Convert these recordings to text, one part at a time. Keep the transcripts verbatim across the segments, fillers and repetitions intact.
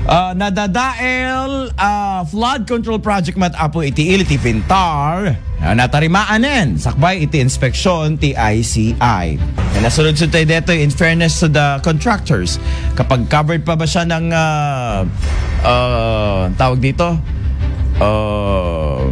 Ah, nadadael, ah, flood control project met apo iti ili ti Vintar. Ah, natarimaanen, sakbay iti inspeksyon ti I C I. Nga nasunudsod tayo dito, in fairness to the contractors, kapag covered pa ba siya ng, ah, ah, tawag dito? Ah,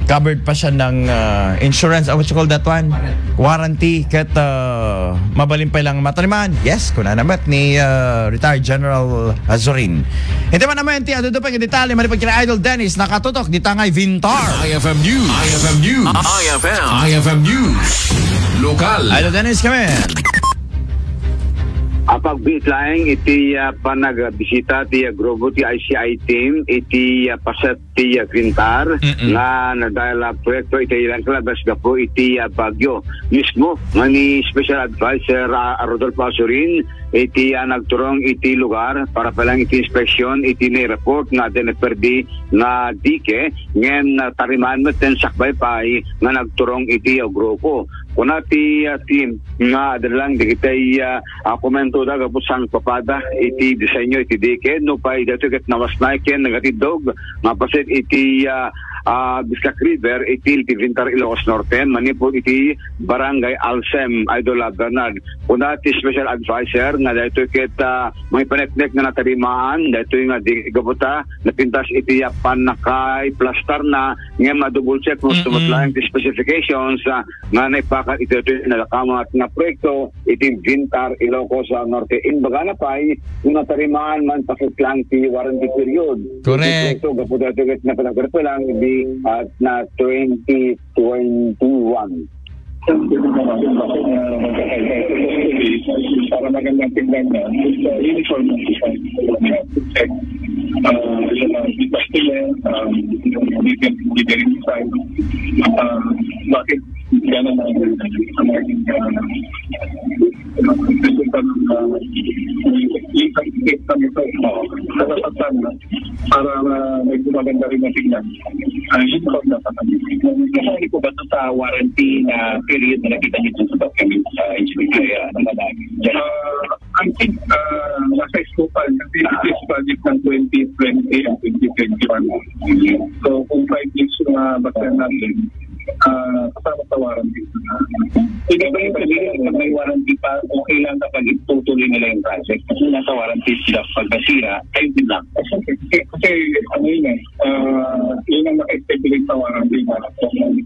covered pa siya ng, ah, insurance, ah, what you call that one? Warranty. Ket, ah, mabalin pa lang matarimaan. Yes, kuna naman ni, ah, retired General Azurin. Hindi man naman ti adu pa nga detalye, mani pagkira Idol Dennis, nakatutok, di tangay Vintar. I F M News. I F M News. I F M. I F M News. Lokal. Idol Dennis kami. Apag bitlaeng iti, ah, panagbisita ti, ah, grupo ti I C I team iti, ah, paset ti, ah, Vintar Mm-mm. nga nadala proyekto iti ilang kalabas gapu iti, ah, bagyo. Mismo nga ni Special Advisor, ah, Rodolfo Azurin iti, ah, nagturong iti lugar para palang iti inspeksyon iti ni report nga adda nagperdi nga dike, ngem, ah, tarimaan met ten sakbay pay nga nagturong iti, ah, grupo. Kuna ti, ah, team nga adda lang dagiti, ah, ah, komento da gapu sangpapada iti disenyo iti dike, no pay daytoy ket nawasnay ken nagatiddog nga paset iti, ah, ah, Bislak River iti, iti Vintar, Ilocos Norte, manipud iti Barangay Alsem, Idol, ah, Bernard. Kuna ti special advisor nga daytoy ket, ah, may paneknek nga natarimaan, daytoy nga di gapu ta napintas iti, ah, pannakaiplastar na, ngem ma-double check mo Mm-mm. Laeng ti specifications, ah, nga naipakat iti daytoy nadakamat nga proyekto iti Vintar, Ilocos, ah, Norte. Imbagana pay, kung natarimaan man, paset lang ti warranty period. Correct. Iti proyekto, gapu daytoy ket napanagarpa lang di, ah, na twenty twenty-one. Para magandang tingnan na, gusto uniform na siya. Ah, yung mga Bastille, ah, hindi ka, hindi ka rin sa, ah, bakit gano'n ang, ang, ah, resulta ng, ah, yung, yung, yung, yung, yung, para, ah, medyo maganda rin ang tingnan. Ah, yun po, dapat ang, kasali po ba ito sa warranty na period na nakita niyo sa document sa H P I, ah, ng babae? Ah, I think, ah, nasa scope pa, kasi this project ng twenty twenty and twenty twenty-one. So, kung five years yung, ah, basta natin, ah, kasama sa warranty. Hindi ba yung sabihin, pag may warranty pa, okay lang kapag itutuloy nila yung project? Kasi nasa warranty sila pag nasira, ayun din lang. Kasi, kasi, kasi, ano yun eh, ah, yun ang naka-stipulate sa warranty na kung,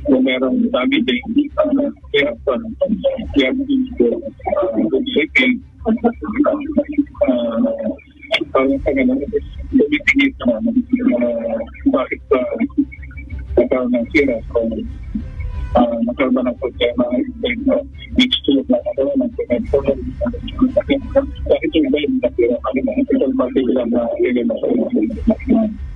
kung merong damage, eh, ah, kaya, kaya, ah, good shipping, ah, parang sa ganun, tumitigil naman, ah, bakit, ah, nagkaroon ng sira? So, ah, nagkaroon ba ng problema? Next to it, nagkaroon ng problema. Bakit yung iba yung nagkaroon? Ano ba? Ito yung particular na area na sa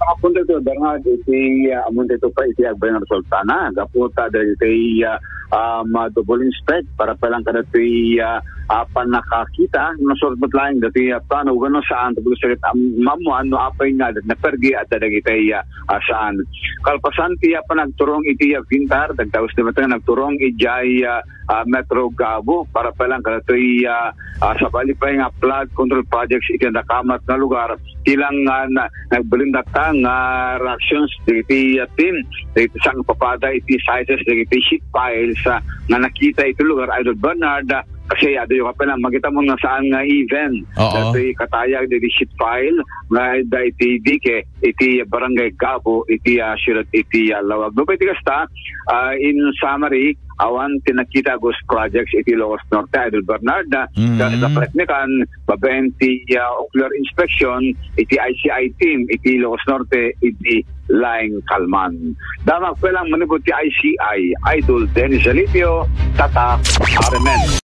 Apunta ito, Bernard, iti, ah, amunta ito pa iti agbayang resulta na. Gapu ta dagiti, ah, ah, ma-double inspect para palang kada iti, ah, ah, pannakakita, nasurot met laeng dati, ah, plano, wenno saan, tapos sakit, am-, maammuan no apay nga, naperdi, adda dagiti, ah, ah, saan. Kalpasan ti, ah, panagturong iti, ah, Vintar, dagdaus di met nga nagturong ijay, ah, ah, Metro Gabo, para palang kada iti, ah, ah, sabali pay nga flood control projects iti nakamat nga lugar, ti lang nga na-, nagbalin data nga reactions dagiti, ah, team, dagiti sangpapada iti sizes dagiti sheet piles, ah, nga nakita iti lugar, Idol Bernard, ah, kasi adu yung kape na, makita mo nga saan nga event. Oo. Dati katayag dagiti sheet pile, nga da iti dike, iti Barangay Gabo, iti, ah, siyudad iti, ah, Laoag. No, pwede kasta, ah, in summary, awan ti nakita a ghost projects iti Ilocos Norte, Idol Bernard, ah, Mm. kas napareknekan, babaen ti, ah, ocular inspection, iti I C I team, iti Ilocos Norte, iti laeng kalman. Damag pa lang manipud ti I C I, Idol Dennis Alipio, Tatak, R M N.